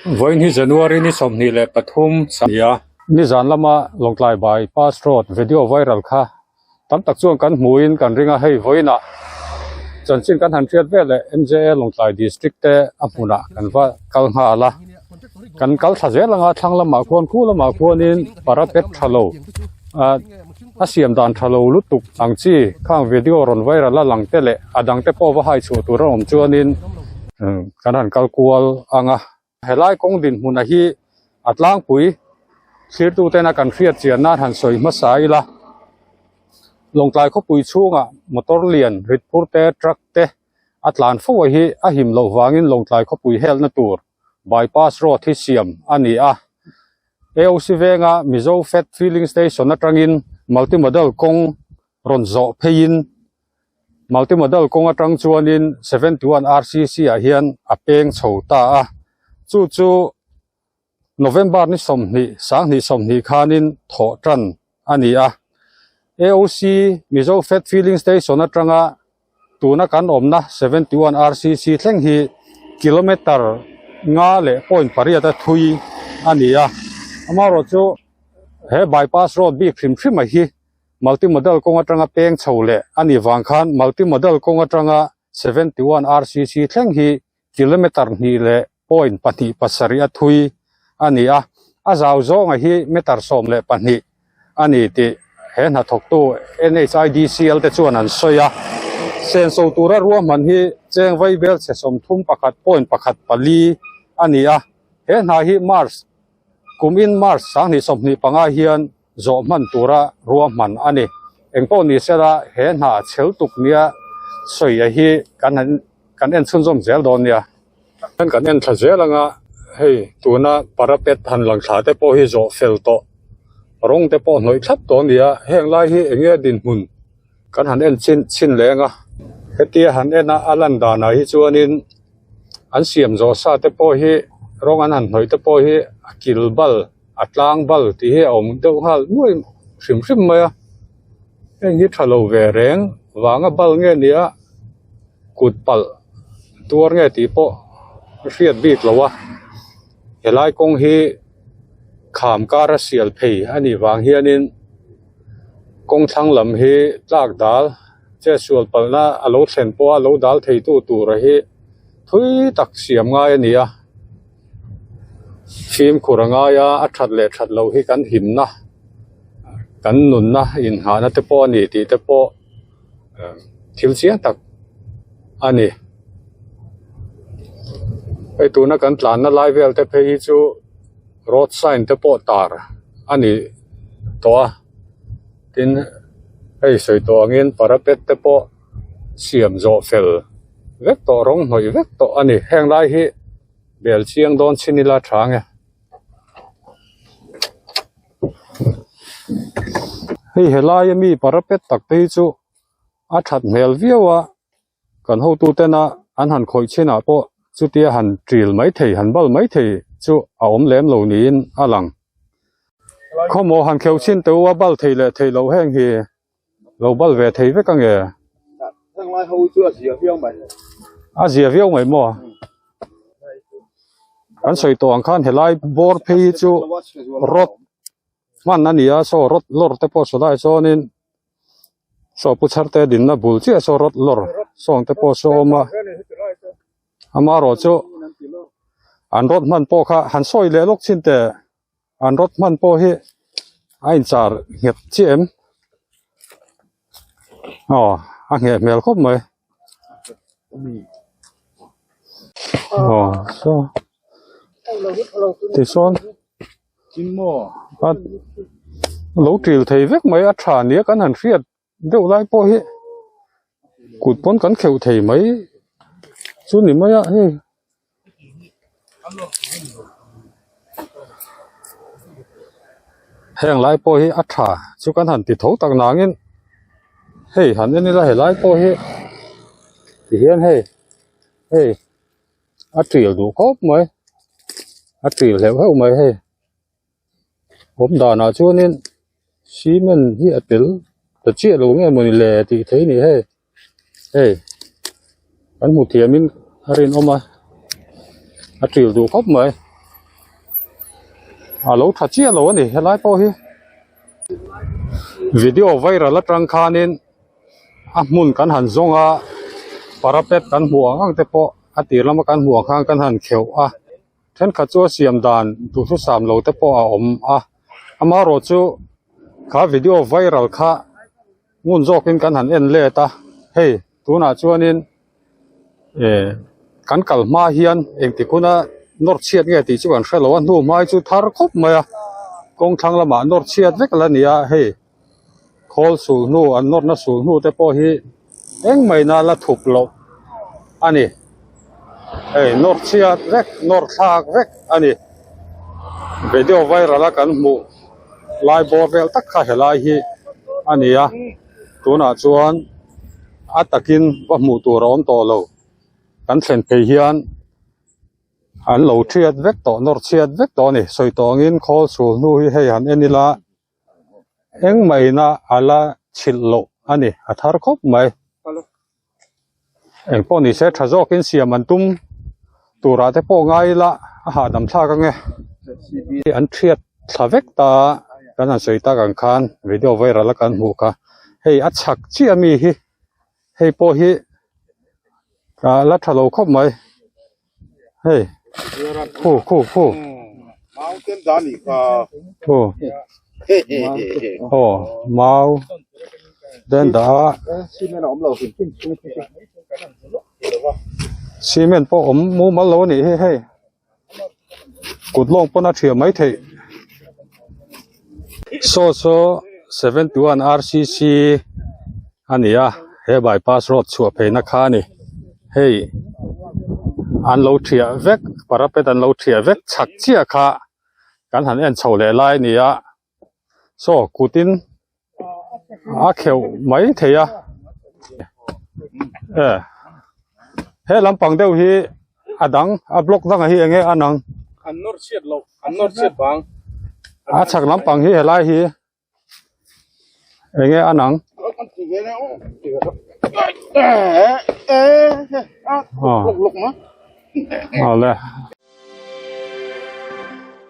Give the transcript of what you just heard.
Vawiin hi January ni 23 nia. Nizan lama Lawngtlai by pass road video viral kha tam tak chuan kan hmuhin kan ring a, hei vawiinah chanchin kan han hriat vel leh MJA Lawngtlai district te a hmunah kan va kal nghal a, kan kal thla zel anga thlang lamah khuan khu lamah khuanin parapet tha lo ah a siam dan tha lo lutuk ang chi khang video rawn viral a lang te leh a dang te pawh va hai chhuah tur a awm chuanin kan han kal kual ang a. Helai kawng dinhmuna hi a tlangpui thlirtutena kan hriat chian nan han sawi hmasa ila, Lawngtlai khawpui chhungah motor lian rit phur te, truck te a tlan fo a hi a him loh vangin Lawngtlai khawpui helna tur bypass road hi siam a ni a. AOC venga Mizo Fat Filling Station atangin multimodal kawng rawn zawh pheiin Multimodal kawng atang chuanin 71 RCC ah hian a peng chho ta a, chu chu November ni 20 2020 khanin thawh tan a ni a. AOC Mizo Fat Filling Station atanga tuna kan awmna 71 RCC thleng hi kilometre nga leh point pariat a thui a ni a, amaherawhchu he bypass road bik hrim hrim a hi Multimodal kawng atanga peng chho leh a nih vang khan Multimodal kawng atanga 71 RCC thleng hi kilometre hnih leh point pahnih pasarih a thui a ni a, a zau zawnga hi meter 12 a ni tih he hnathawktu NHIDCL te chuan an sawi a. Senso tura ruahman hi cheng vaibel chhe 31 point pakhat pali a ni a, he hna hi March kumin March 2025 hian zawh hman tura ruahman a ni. Engpawh ni sela he hna chhel tuk nia sawi a hi kan han kan en chhunzawm zel dawn nia. Kan en thla zel anga hei tuna parapet han lang thla te pawh hi zawh fel tawh rawng te pawh hnawih thlap tawh a ni a, heng lai hi eng nge dinhmun kan han en chin chhin leng a. Hetia han en a a lan danah hi chuanin an siam zawh sa te pawh hi rawng an han hnawih te pawh hi a kil bal. A tlang bal tih hi a awm deuh nghal nuai hrim hrim mai a, heng hi tha lo ve reng vanga bal nge nia kut palh tuar nge tih pawh a hriat bik lo a, helai kawng hi kham kar a sial phei a nih vang hianin kawng thlang lam hi tlak dal che sual palhna a lo thlen pawha lo dal thei tu tura hi thui tak siam ngai a ni a. Fimkhur a ngai a, a that leh that loh hi kan himna, kan nunna inghahna te pawh a ni tih te pawh thil chiang tak a ni. Hei tuna kan tlanna lai vel te phei hi chu road sign te pawh tar a ni tawh a, tin hei sawi tawh angin parapet te pawh siam zawh fel vek tawh rawng hnawih vek tawh a ni. Heng lai hi bel chiang dawn chin ila tha nge. Hei helai ami parapet tak te hi chu a that hmel viau a, kan hotu tena an han khawih chin ah pawh chutia han ṭil mai thei han bal mai thei chu a awm lem lo niin a lang. Khawmaw han kheuh chin teh u a bal thei leh theih loh heng hi. Lo bal ve thei vek ange. Heng lai ho chu a zia viau mai. A zia viau mai maw? Kan sawi tawh ang khan helai bawr phei hi chu rod hman a ni a, saw rod lawr te pawh saw lai chuanin saw pu chhar te dinna bul chiah saw rod lawr sawng te pawh saw awm a. Amaherawhchu an rod hman pawh kha han sawi leh lawk chin teh. An rawt hman pawh hi a inchar nghet chiah em? Aw a ngheh hmel khawp mai. Aw saw tichuan a lo ṭil thei vek mai a ṭha nia kan han hriat deuh lai pawh hi kut pawn kan kheuh thei mai chu ni mai a hei. Heng lai pawh hi a tha chu kan han ti tho tak nangin hei han en ila helai pawh hi tihian hei hei a ṭil duh khawp mai a ṭil hleuh hleuh mai hei awm danah chuanin cement hi a tel ta chiah lo nge mawni le tih theih a ni hei. Hei kan hmu thiamin a rinawm a, a ṭil duh khawp mai. A lo tha chiah lo a ni helai pawh hi video viral atang khanin a hmun kan han zawng a parapet kan hmuh ang ang te pawh a tir lama kan hmuh ang khan kan han kheuh a thenkhat chu a siam dan duhthusam lo te pawh a awm a amaherawh chu kha video viral kha ngun zawkin kan han en let a hei tunah chuanin eh kan kal hma hian engtik huna nawr chhiat nge tih chu kan hrelo a hnu hmai chu thar khawp mai a kawng thlang lamah nawr chhiat vek la ni a hei khawl sul hnu an nawrna sul hnu te pawh hi engmahina la thup loh a ni hei nawr chhiat vek nawr thlak vek a ni video viral a kan hmuh lai bawr vel tak kha helai hi a ni a tunah chuan a takin va hmuh tur a awm tawh lo kan thlen phei hian an lo thiat vek tawh nawr chhiat vek tawh a ni sawi tawh angin khawl chhul hnu hi hei han en ila engmahina a la chhilh loh a ni a thar khawp mai engpawh ni se tha zawkin siam an tum turah te pawh ngai ila a hahdam thlak ange an thiat thla vek ta a kan han sawi tak ang khan video viral a kan hmuh kha hei a chhak chiah ami hi hei pawh hi a la tha lo khawp mai hei khu khu khu khu aw mau den dah a cement pawh awm mumal lo a nih hi hei kut lawng pawn a thiam mai theih saw saw 71 rcc a ni a he bypass road chhuah phei na kha a ni hei an lo thiah vek parapet an lo thiah vek chhak chiah kha kan han en chho leh lai a ni a saw kutin a kheuh mai thei a e he lampang deuh hi a dang a block dangah hi enge a nang an nawr chhiat loh an nawr chhiat vang a chhak lampang hi helai hi enge a nang aw le.